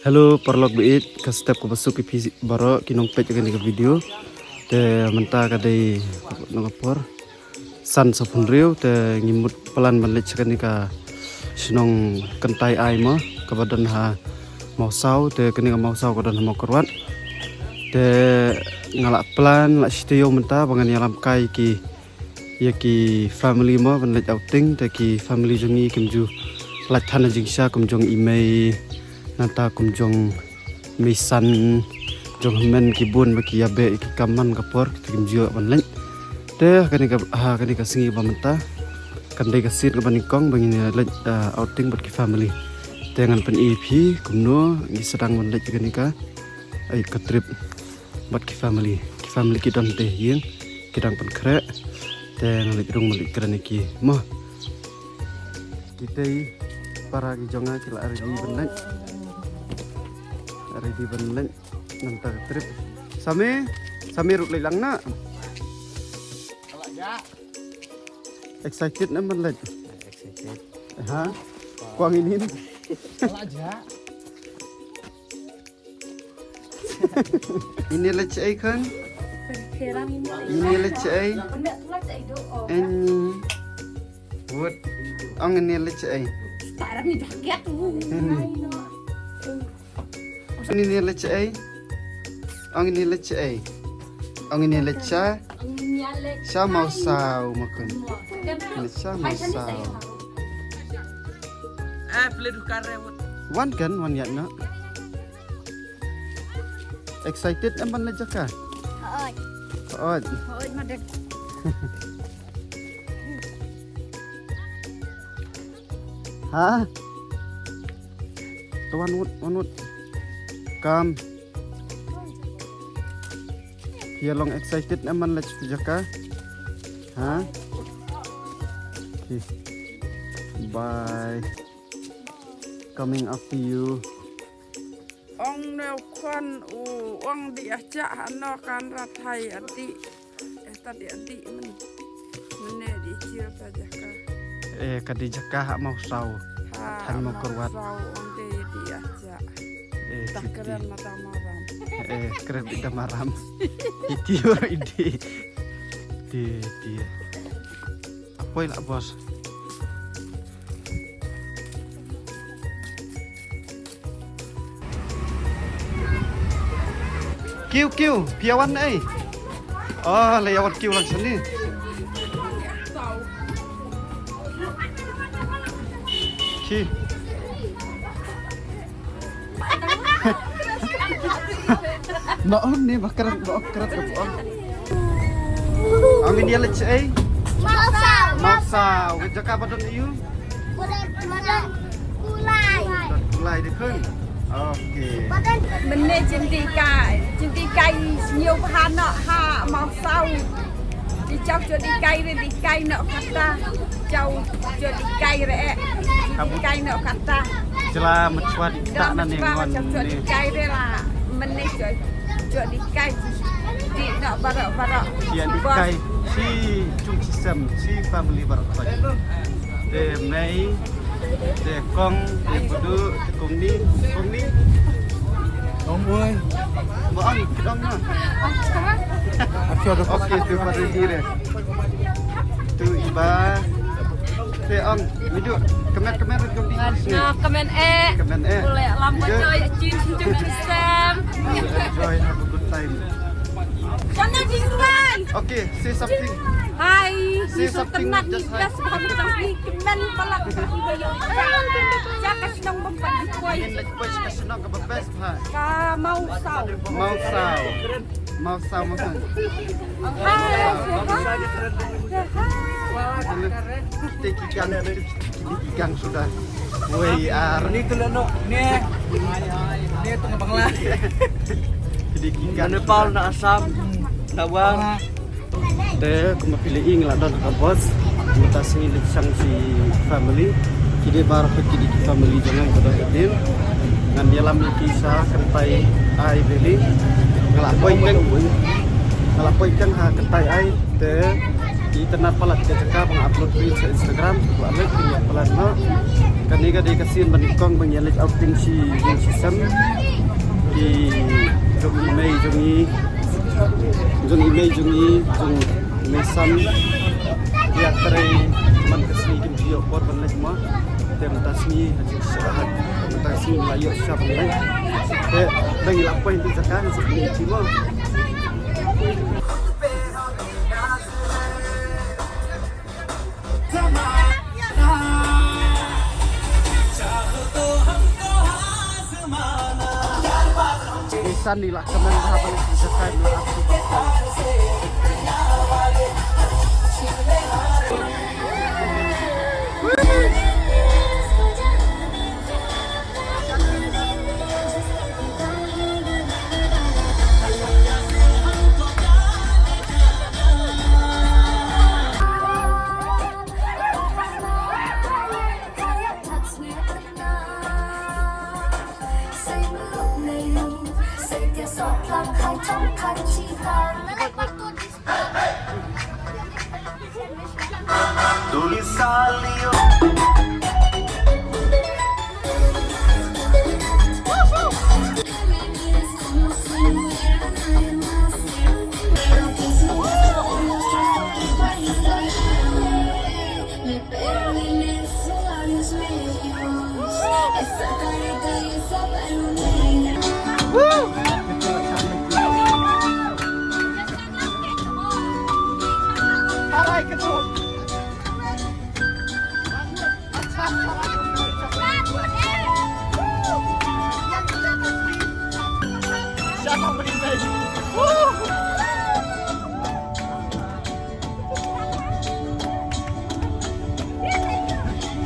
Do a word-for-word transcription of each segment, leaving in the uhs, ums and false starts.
Hello paralok ba ïeit, ka step kaba suk ïa phi baroh ki nongpeit ïa kane ka video. Te mynta ka dei nong ka por san sawphew hynriew, te ngi mut plan ban leit sha kane ka shnong kyntai ai mo, kaba don ha Mawsaw, te kane ka Mawsaw ka don ha Mawkyrwat. Te nga la plan la shi taïew mynta ba ngan ïalam kai ki ïa ki family mo ban leit outing, te ki family jong ngi kim ju lait than na jingshisha, kum jong i mei, nangta kum jong mei san, jong hynmen ki bun ba ki ïa beh ïa ki kam man ka por, te kim ju ban leit. Te ha kane ka, ha kane ka sngi ba mynta kan dei ka sien kaba nyngkong ba ngin ïa leit, ah, outing bad ki family. Te ngan pyni ïa phi kumno ngi sdang ban leit ïa kane ka, ai, ka trip bad ki family. Ki family ki don te ïing, ki dang pynkhreh. Te nga leit rung ban leit kren ïa ki mo. Kitei para ki jong nga ki la ready ban leit. Ready ban leit. Nangta ka trip. Same, same ruh leit lang na. Excited ne ban leit? Excited. Ha? Kwang ini. Ini leit shaei khun? Ini leit shaei? Ini. Wut. Ong ini leit shaei? Ini. Ong ini leit shaei? Ong ini leit shaei? Ong ini leit sha? Sha Mawsaw ma khun. Ini sha Mawsaw. Wan kan, wan ïaid noh. Excited em ban leit jaka? Hooid. Hooid. Hooid, madek. Ha? To wan wut, wan wut. Kam. Ïa long excited em ban leit jaka? Ha? Okay. Bye. Coming after you. Ong ne u khun u ong dih ah jah hano kan rat hai adih. Eh, ta dih adih men. Mene dih jil ta jaka. Eh, ka dih jaka ha Mawsaw. Ha, than Mawkyrwat. Mawsaw ong dih dih ah jah. Eh, ta kren mata maram. Eh, kren mata maram. Iti ur idi. Ti, ti. Apoi lah bos. Kiu, kiu, phi ïa wan ei. Oh, la ïa wan kiu lang shane. Ki. Noh ne ba kren, noh kren ka ong. Ong ngin ïa leit shaei? Mawsaw. Mawsaw. Ka jaka ba don aiu? Ba don, ba don kulai. Ba don kulai dei khun. Okay. Mynne jingdih kai, jingdih kai sniew bha noh ha Mawsaw. Ki jaw jot dih kai re dih kai noh kata. Jaw jot dih kai re eh. Dih kai noh kata. Jela machwa dih tak na ne ngon jot dih kai re la. Mynne jot jot dih kai. Dih noh baroh baroh. Ki dih kai. Shi chung shi sem shi family baroh. Te mei, te kong, te budu, te kong ni, kong ni. Kong oi. Ba ong, kong na. Okay, tu pada dire. Tu iba. Te ong, midu, kemet kemet kong ni. Nga kemen eh. Kemen eh. Boleh lam baca ya chin chin chin sem. Enjoy, have a good time. Sana Jingrai. Okay, say something. Hi, hi, so kenat ni best banget ni kemen pala kita iba yo. Jaka senang bempat di koi. Ka Mawsaw. Mawsaw. Mawsaw, Mawsaw. Hi. Hi. Kita ikan, kita ikan sudah. Wei ar. Ni tu leno. Ni. Ni tu Bangla. Kita ikan. Nepal na Assam. Tawar. Te kumba phi la ïohi nga la don ha ka bus. Mynta sngi leit shang shi family. Ki dei baroh ki dei ki family jong nga ba don hadien. Ngan ïalam ïa ki sha Kynthei Ai Valley. Nga la poi teng. Nga la poi teng ha Kynthei Ai te Itynnad palat ka jaka ba nga upload reel sha Instagram, to leit phin ïa palat noh. Kane ka dei ka sien ba nyngkong ba ngi ïa leit outing shi ïing shi sem. Ki jong i mei jong i, jong i mei jong i, jong i mei san. Ïa trei man ka sngi kim ju ïoh por ban leit mo. Te mynta sngi ha jingshisha, mynta sngi la ïoh shisha ban leit. Te dang ïa la poi ha ka jaka ngi sa pynleit mo. Nisan ni lah kemen lah balik di Jakarta.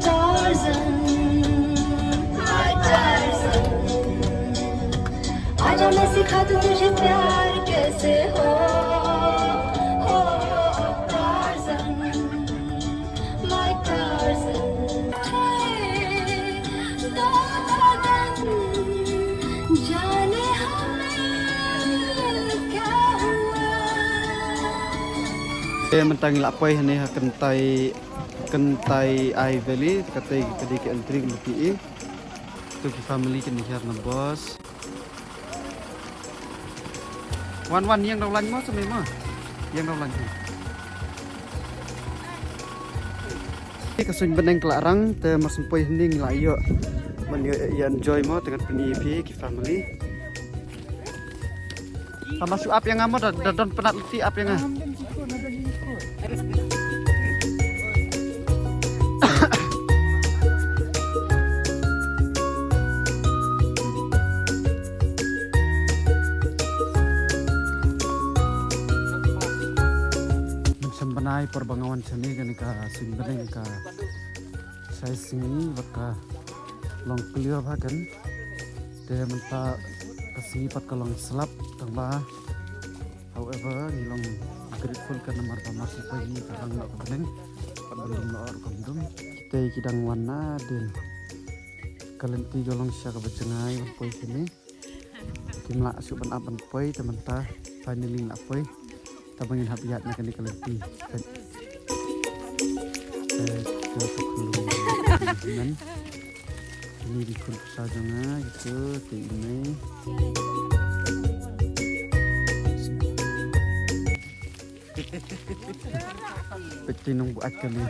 Tarzan, my Tarzan, आजा मैं सिखा दूं तुझे प्यार कैसे हो, हो, Tarzan, my Tarzan। जाने हमें क्या हुआ। Te mynta ngi la poi hangne ha kyntai, kyntai Ai Valley, kata ka dei ka entry ka mut i. To ki family kin hiar na bus. Wan wan ïeng daw lain mo, sa mei mo. Ïeng daw lain. Ka suiñ bneng ka la rang te mar syn poi hangne ngi la ïoh ban ïoh ïa enjoy mo, te ngan pyni ïa phi ki family. Tang ba shu ap ïa nga mo, da, da don pynat lynti, ap ïa nga. Mynshem bnai por ba nga wan shane kane ka suiñ bneng ka shai sngi bad ka long clear bha kan. Te mynta ka sngi pat ka long slap tang ba. However, ngi long grateful ka namar ba mar shu poi ngi ka rang noh ka bneng. Pat ban dum noh rukom dum. Kita ki dang wan nadien. Ka lynti ka long sha kaba jngai ban poi kine. Kim lah shuh ban ap ban poi te mynta finally lah poi. Te ba ngin hap ïaid na kane ka lynti. Te, te, te, te, te, te, Ini di khun pisa jong nga, ito, te ini. Peti nung buat kali.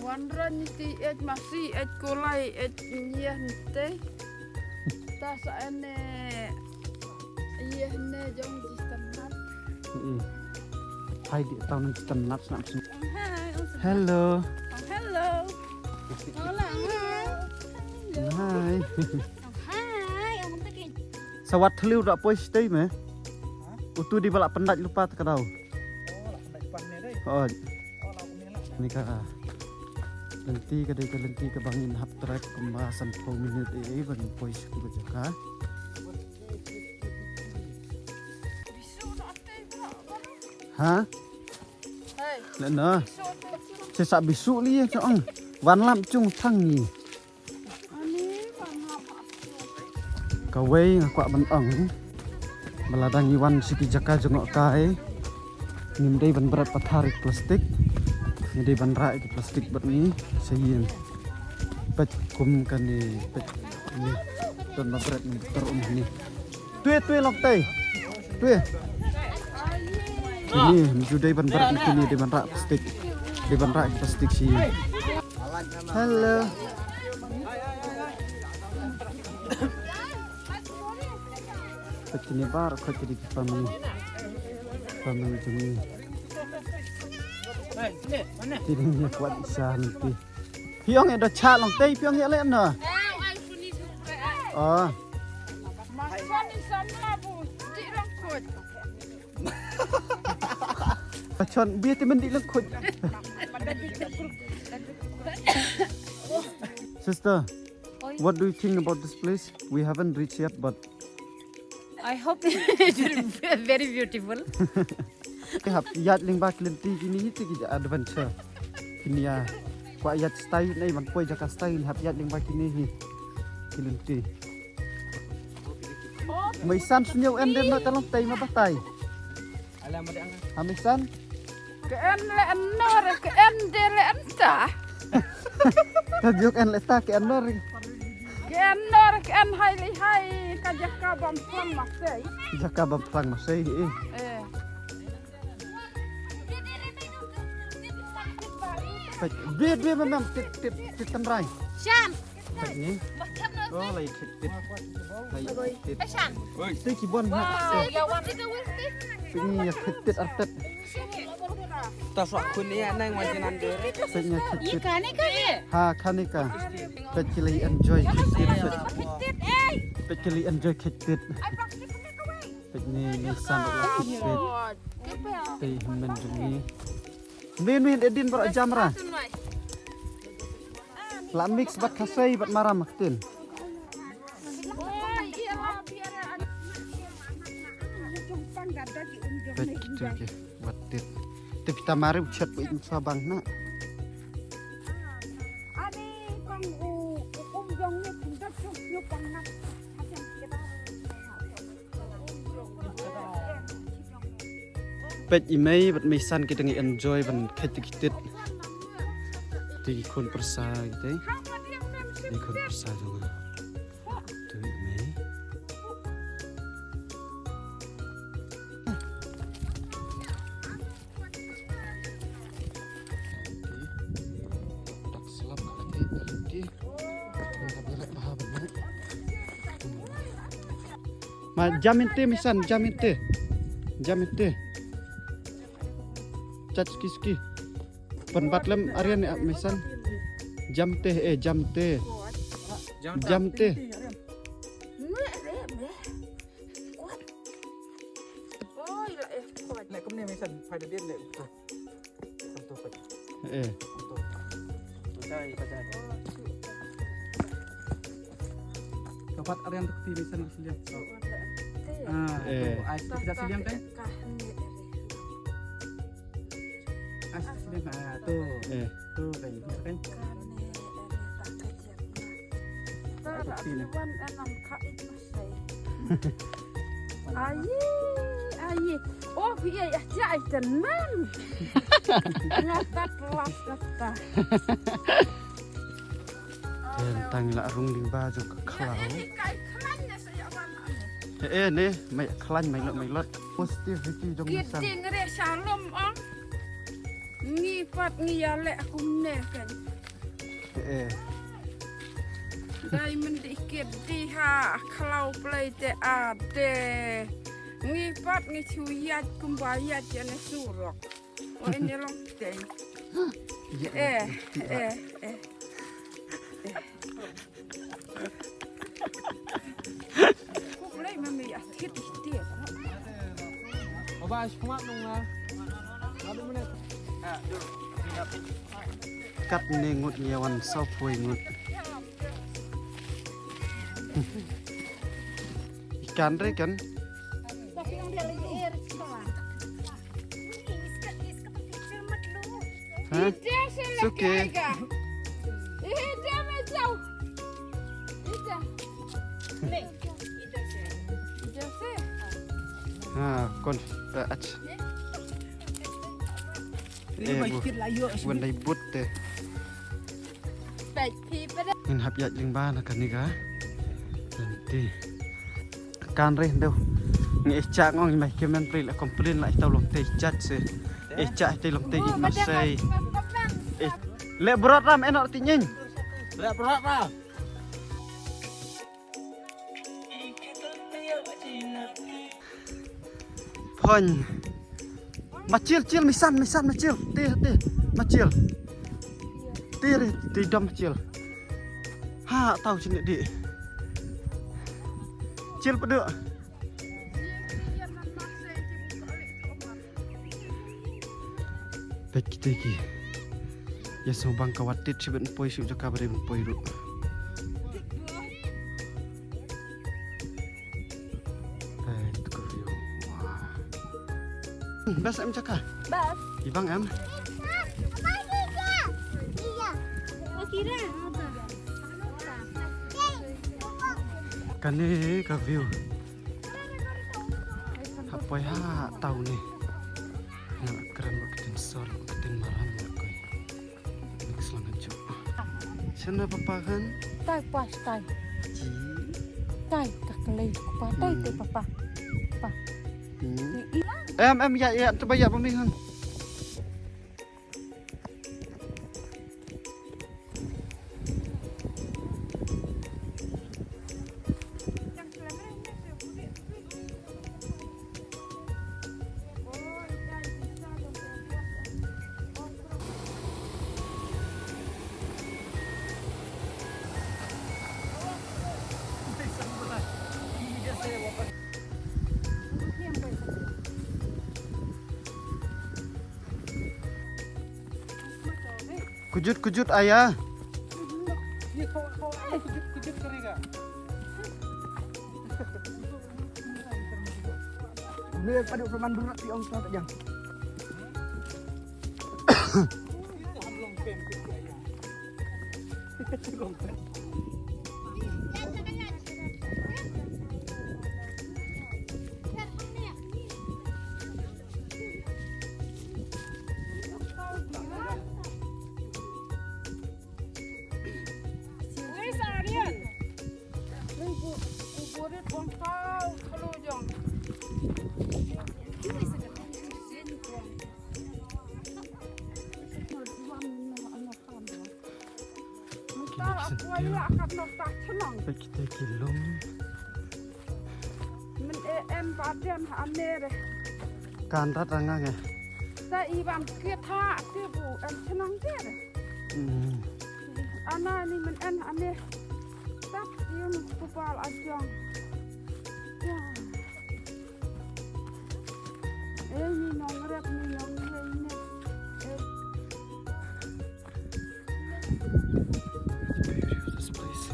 Wanrah ni ti et masi et kolai et nyeh ni te. Ta sa ene. Ïeh ne jong ji tynat. Mm. Hai di tau nang ji tynat snap snap. Hai, oh, hello. Oh, hello. Hola, hai. Hai. Oh, hai, oh, mesti. Sawat thliw da poi stay me. Utu di ba la pyndait lypa ta ka daw. Oh, la pyndait pan ne dei. Oh. Ni ka lynti ka dei ka lynti kaba ngin hap trek kumba sanphew minit eh, eh, ba ngin poi sha kaba jaka. Ha? Hey. Leh na. Sa sa bisu li ya chong. Wan lam chung thang ni. Kawei nga kwah ban ong ba lada ngi wan sha ki jaka jngohkai, Ngim dei ban bret pathar ïa ki plastik. Ngi dei ban rah ïa ki plastik bad ngi sa ïing. Peit kum kane, peit ni. Don ba bret ni betor um ni. Twe, twe lok tei. Twe. Ni, ngi dei ban bret ni, dei ban rah plastik. Dei ban rah ïa ki plastik sa ïing. Hello. Peit kine baroh kine ki family. Family jong ngi. Kine ngi kwah sa lynti. Phi ong ïa da cha long tei, phi ong ïa leh na. Oh. Chon bia te mending lengkut. Sister, what do you think about this place? We haven't reached yet, but I hope it's very beautiful. Hap ïaid lyngba ki lynti kine hi te ki adventure. Kine ïa kwah ïaid style nei ban poi jaka style, hap ïaid lyngba kine hi ki lynti. Mei san sñiaw en de no ta long tei ma batai. Ha mei san. Ke en le en nor, ke en de le en ta. Ka juk en le ta ke en nor. Ke en nor, ke en hai le hai, ka jaka bam plang ma sei. Jaka bam plang ma sei, eh. Eh. Peit, bia, bia, bia, bia, tit, tit, tit tynrai. Shan. Peit ni. Oh, lai khit tit. Lai khit tit. Shan. Te ki bon ha. Wow, ya wan. Peit ni, ya khit tit artet. Ta sa khun ni ya nang wan janan de. Peit ni, ya khit tit. Ye kane ka ye? Ha, kane ka. Peit ki lai enjoy khit tit. Peit ki lai enjoy khit tit. Peit ni, ni san la khit tit. Te hynmen jong ngi. Min, min, edin baroh jam ra. La mix bad khasei bad maram ktien. Peit tu ke, wat tit. Te pita mari u chet peit sa bang na. Ani kong u, u um jong ni pun da chuk ni pang na. Peit i mei bad mei san ki dang enjoy ban khet ki tit. Te ki khun pyrsa ki te. Ki khun pyrsa jong nga. Tu i mei. Tak slap lagi, lagi. Nga bela bha bha. Ma jam inte misan, jam inte. Jam inte. Chat ski ski. Pynbat lem Aryan ya misan. Jam teh, eh, jam teh. Jam teh. Oi, la eh, kuat. Nek kumne misan, pada dia nek. Santo, Pak. Eh. Santo. Pacai, pacai. Kapat Aryan tu kti misan siliang. Ah, eh. Tu, ai, kita siliang kan? Ai, siliang, ah, tu. Eh. Tu kan, ya kan? Ai, ai. Oh, phi ai aja ai tenan. Ngata kelas kata. Tang la rung lyngba jong ka khlaw. Eh, eh, ne, mai khlaw mai lot, mai lot. Positivity jong insan. Ki ding re shalom ong. Ngi pat ngi ïaleh kumne kan. Eh. Dei mynta ki dei ha khlaw Blei te ade. Ngi pat ngi shu ïaid kumba ïaid ïa ne surok. Wa ne long tei. Eh, eh, eh. Ku Blei ma me ïa thit ïa thit. Katne ngut ngi wan saw phew ngut. Ikan re kan. Haan? Suki. Haan, kon, eh, ach. Eh, bu. Wan dai but te. Ngin hap ïaid lyngba na kane ka lynti. Kan reh deu. Ngi eh chah ngong mai kemen pri la complain la ita long te chat se. Eh chah ita long te git masai. Eh, le brot ram enor ti nying. Le brot ram. Phone. Machil, chil, misan, misan, machil. Ti, ti, machil. Ti, ti, ti, dom machil. Ha, tau sini di. Chil pedu. Peit kita ki. Ïa sngewbang ka wat tit shibit poi shu jaka ba dei ban poi ruh. Peit ka view. Wah. Hmm, bas em jaka. Bas. Ibang em. Kane ka view. Hapoi ha tau ne. Nga kren ba ka tin sol, ba ka tin maram ba koi. Next lang ka juk. Shana papa kan? Tai pas tai. Ji. Tai ka kelai pa tai te papa. Pa. Hmm. Em em ya ya tu ba ya ba mi kan. Kujut kujut aya. Ni padu pemandu nak ti ong sa tajang. Kita ki lum. Kan rat ranga nge. Sa iban kita tibu en chenang ter. Hmm. Ana ni men en ane. Tap yung kupal ajong. Ya. Eh, ni nong rep, ni nong rep, ni. Eh. The beauty of this place.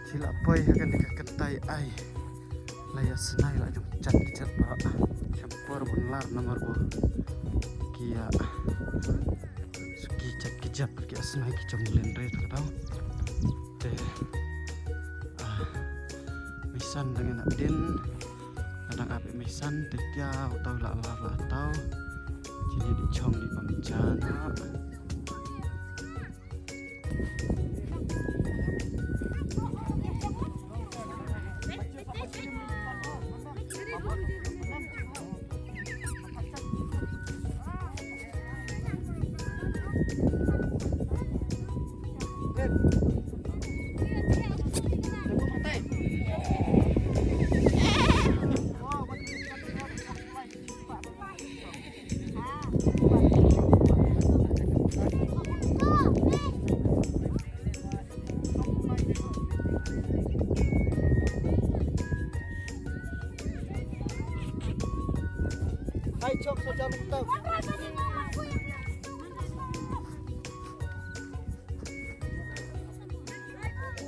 Sila poi ha kane ka kyntai ai. La ïa snai la jong chat ki chat ba. Shem por bun lar namar bo. Ki ïa. Suki chat ki jap ki ïa snai ki jong len re ta daw. Te. Ah. Misan dang ina din. Dang ap misan te tia u tau la la la tau. Chini di chong di pam jana.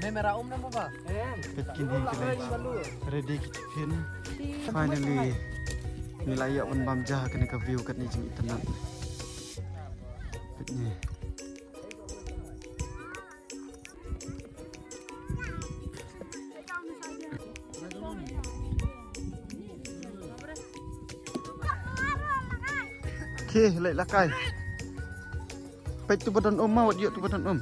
Me mera um na baba. Peit kine ki la ready ki tiffin. Finally ngi la ïoh ban bam ja ha kane ka view katne jingitynnat. Peit ne. Okay, leit lakai. Peit tu ba don um, ma wat ïoh tu ba don um.